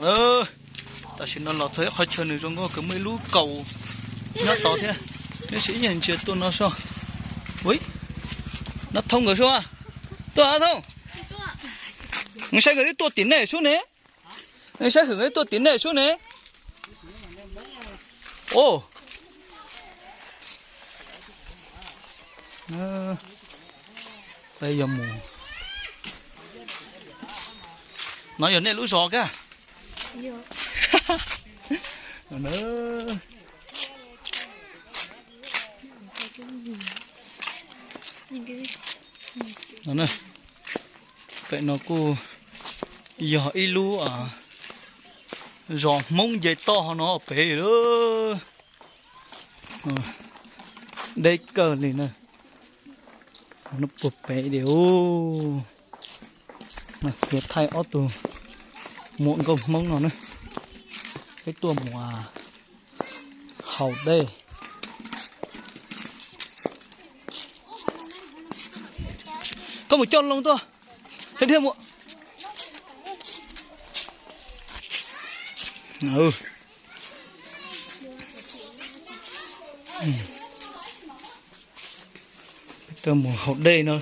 Tam sim no los txog ib qhov chaw nws zoo nkauj kawg, muaj ib lub kaus nyob tod thiab. Neb sim ib nyuag ntsia tuaj no soj. Ui, no Thoob nkawd sub, tuaj Thoob. Saib nkawd twb tuaj tim nej sub ne. Saib hwm nkawd twb tuaj tim nej sub ne. Ua, yog mus, no yog nej lub zos kag. Pem no kuj yog ib lub zos Hmoob nce toj ho no pem lawm. Deb kawg li na. Puag pem diam. Kuv yuav thaij ob tug muam nkauj Hmoob no na. Peb tuaj mus haus dej. Koj mus coj loo tuaj. Thiab mus. Peb tuaj mus haus dej no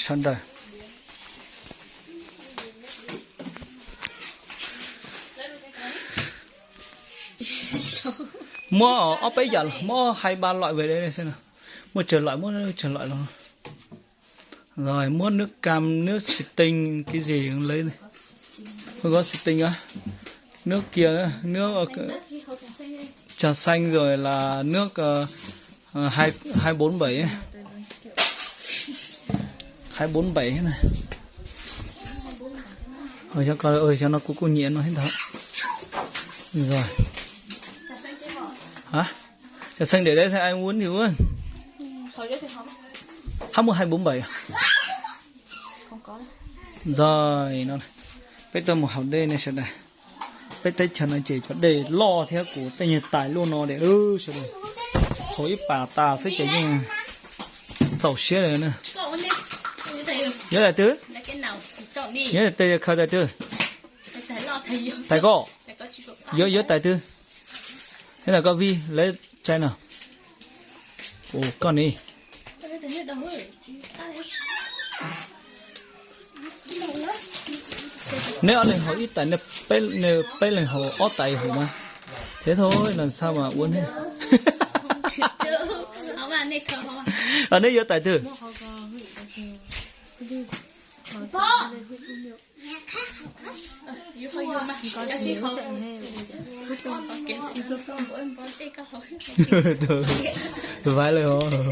sawv daws. Muab ob peb yam los muab hai ba loại về đây xem nào. Muaj tsawg loại muab tsawg loại los. Rồi muab nước cam, nước xì tinh, cái gì cũng lấy đi. Không có xì tinh á. Nước kia, nước, ờ, trà xanh rồi là nước, ờ, ờ, hai, hai bốn bảy ấy. Hai bốn bảy thế này. Ôi, cho coi, ôi, cho nó cũng, cũng nhẹ nó hết đó. Rồi. Hả? Trà xanh để đấy, anh uống thì uống. Hả, mua hai bốn bảy à? Rồi, no, peb tuaj mus haus dej ne sawv daws. Peb teb chaws no ces cov dej loj thiab kuv tej nyuag tais luaj no de sawv daws. Haus ib pas tas xwb ces yeej txaus siab lawm na. Yuav tais twg? Yuav tais twg, khaws tais twg? Tais koj. Yuav, yuav tais twg? Yuav tais koj vij, lawv tsaib no. Ua koj ni. Neb ob leeg haus ib tais, neb peb leeg haus ob tais hauv mas. Thế thôi, làm sao mà uống hết. Neb yuav tais twg? Vaiv lawm os.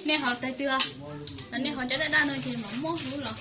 Nej haus tais twg? Nej haus cov daj daj no ces mam muab hauv los.